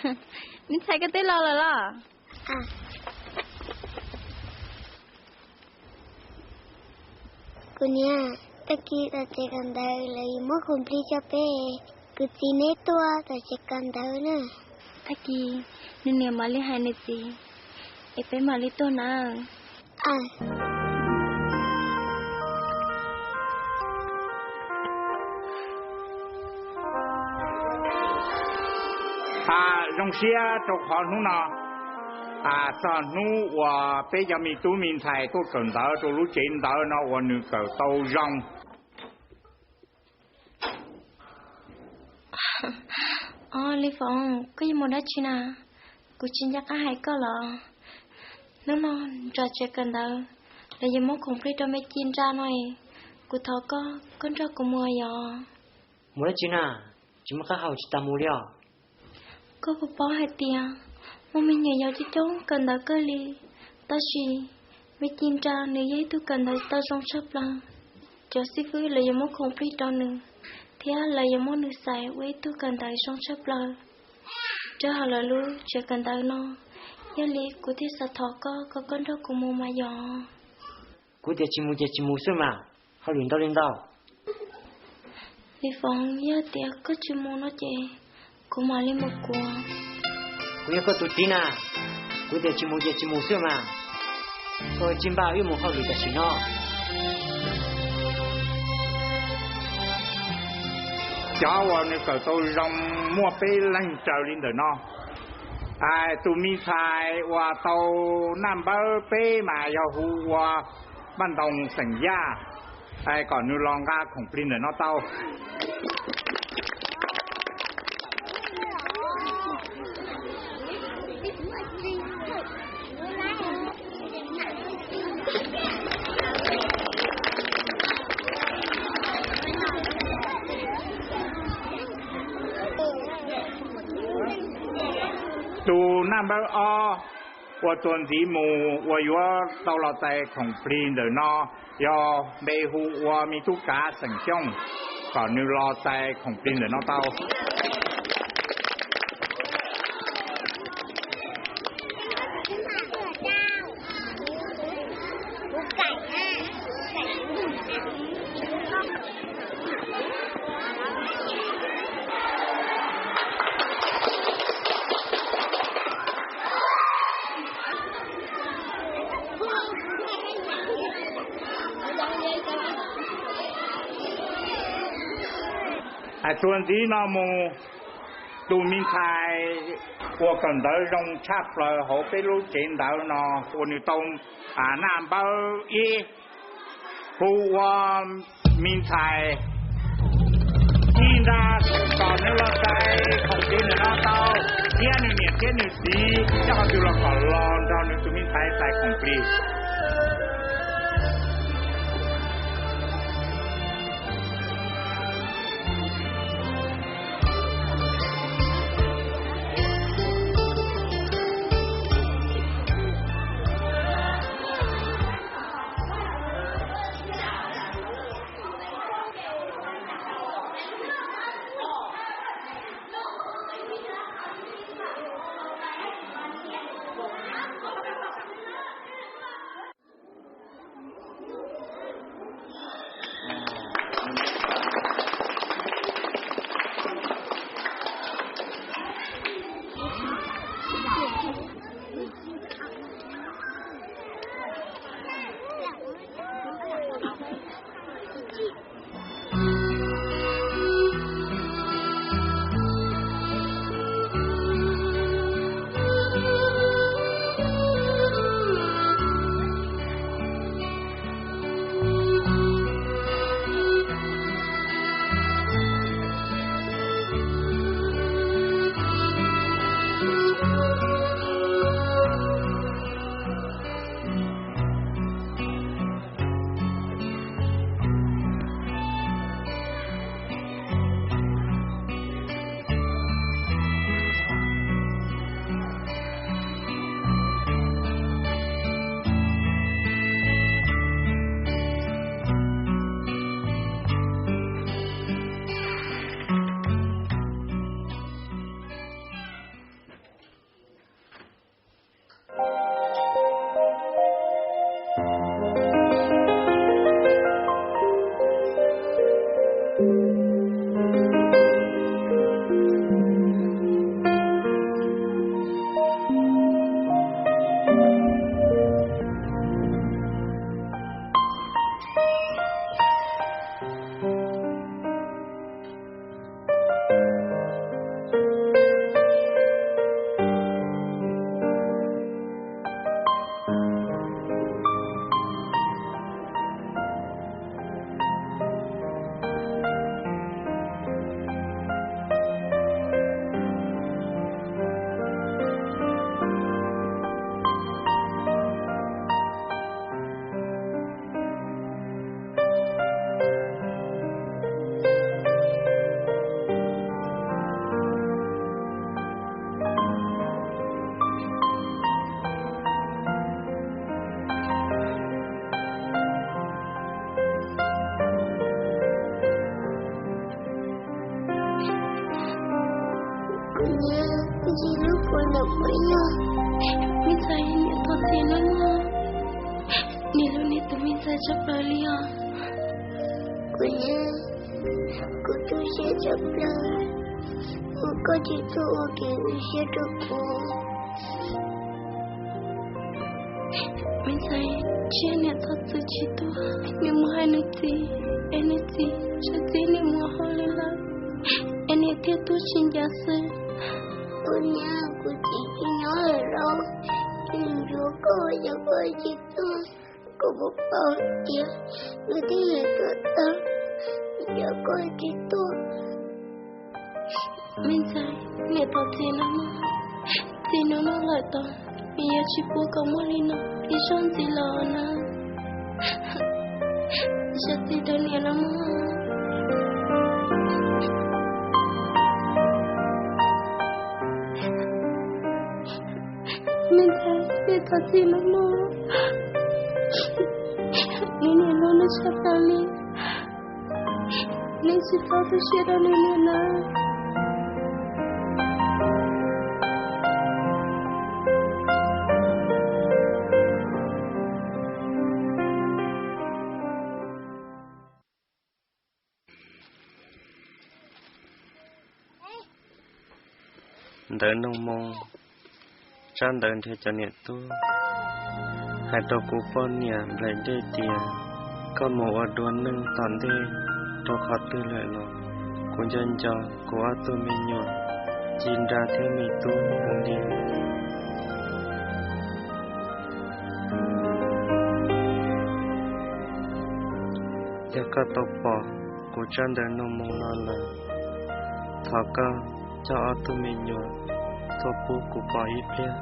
Me ntxhais, koj twb los lawm los? Kuv niam, tag kis tom tsev kawm ntawv lawv yuav muab khoom plig rau peb, kuv txiv neb tuaj tom tsev kawm ntawv na. Tag kis nws niam mam li hais nws txiv, es peb mam li tuaj nawb. Zoo siab rau qhov hnub no txog hnub uas peb cov me tub me ntxhais tuaj kawm ntawv rau lub tsev ntawv no uas nws kawm tau zoo. Os, Lis Foom, koj yuav mus dab tsi na? Kuv tsis nco qab hais koj los? Hnub no nram tsev kawm ntawv lawv yuav muab khoom plig rau me ci nra no, kuv thov koj, koj nrog kuv mus yom. Mus dab tsi na? Tsis muaj qab hau tsis tas mus li os. Koj puas paub hais tias muaj me nyuam yaus coob coob kawm ntawv kawg li, tab sis me ci nra nws yog ib tug kawm ntawv tau zoo tshaj plaws. Cov xib fwb lawv yuav muab khoom plig rau nws, thiab lawv yuav muab nws xaiv ua ib tug kawm ntawv zoo tshaj plaws rau hauv lawv lub tsev kawm ntawv no. Yog li kuv thiaj xav thov koj kom koj nrog kuv mus mas yom. Kuv tias tsis mus ces tsis mus xwb mas, hauj lwm ntau li ntau. Lis Foom, yog tias koj tsis mus no ces kuv mam li mus kuv. Kuv yog koj tus txiv na, kuv tias tsis mus ces tsis mus xwb mas. Koj cia li npaj wb mus hauj lwm tam sim no. Cov uas nws kawm tau zoo muaj peb leeg raws li ntawm no. Tus me ntxhais uas tau naj npawb peb mas yog hu ua Paj Ntoo xeem Yaj, kom nws los nqa khoom plig ntawm no tau. Tus naj npawb ob uas txuas ntxiv mus uas yuav tau los txais khoom plig ntawm no yog npe hu ua Me Tub Kav xeem Xyooj, kom nws los txais khoom plig ntawm no tau. Txuas ntxiv no mus, tus me ntxhais uas kawm ntawv zoo tshaj plaws hauv peb lub tsev ntawv no uas nws tau naj npawb ib, hu ua me ntxhais Ci Nra, kom nws los txais khoom plig ntawm no tau, thiab nws niam thiab nws txiv nyob qhov twg los kom los nrog nws tus me ntxhais txais khoom plig. Kuv niam, kuv tsis hlub kuv niam puas yog? Me ntxhais, niam thov txim nawb mog. Niam hlub niam tus me ntxhais tshaj plaws li os. Kuv niam, kuv tu siab tshaj plaws uas koj tsis tuaj ua kev ua siab rau kuv. Me ntxhais, tsiab niam thov txim tsis tuaj, niam mus hais nws txiv, es nws txiv tsis txib niam mus hauj lwm lawm, es niam thiaj tuaj tsis ncav xwb. Kuv niam, kuv txiv tsis nyob lawm los, nws yuav koj, yog koj tsis tuaj, kuv puas paub tias nws twb yuav tuag tag, yog koj tsis tuaj. Me ntxhais, niam thov txim nawb mog. Txij hnub no lawm tod, niam yuav tsis pub kom muaj li no ib zaug ntxiv lawm na. Zam txim rau niam nawb mog. Me ntxhais, niam thov txim nawb mog. Niam, niam hlub nws tshaj plaws li. Neb tsis txhob tu siab rau nws niam nawb. Ntawv Noog Moo, tsab ntawv nrhiav cov niam tub. Hais rau kuv poj niam nplaim dej tias, koj mus ua dua neej tom ntej rau qhov twg lawm los? Kuv nco nco kuv ob tug me nyuam, Ci Nra thiab Me Tub heev li. Yog koj tau pom kuv tsab ntawv Noog Moo no lawm, thov koj coj ob tug me nyuam tuaj pub kuv pom ib pliag.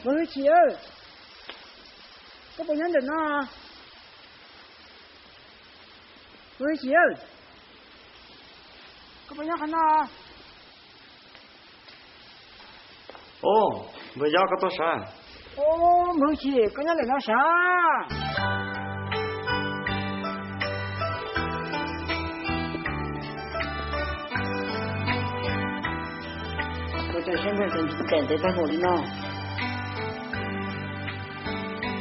Npawg Hwj Chim, koj puas nyob ntawm no? Npawg Hwj Chim, koj puas nyob qhov no? Ub, npawg Yob, koj tuaj sav? Ub, npawg Hwj Chim, koj nyob ntawm no sav? Koj tsis saib npawg Hwj Chim ntev tag npaum li no.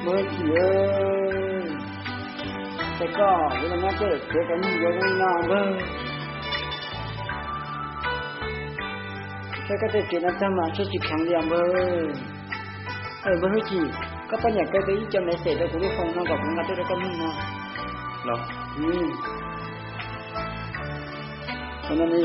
Npawg Hwj Chim, ces koj yuav los nyob tej tsev cov neeg yuav zoo li no npawg. Saib koj tej kev no tag mas saib tsis kheev li os npawg. Npawg Hwj Chim, koj poj niam kaw tau ib co maiv xem rau kuv lub foos no kom kuv nqa tuaj rau koj mloog no. Qhov no ne.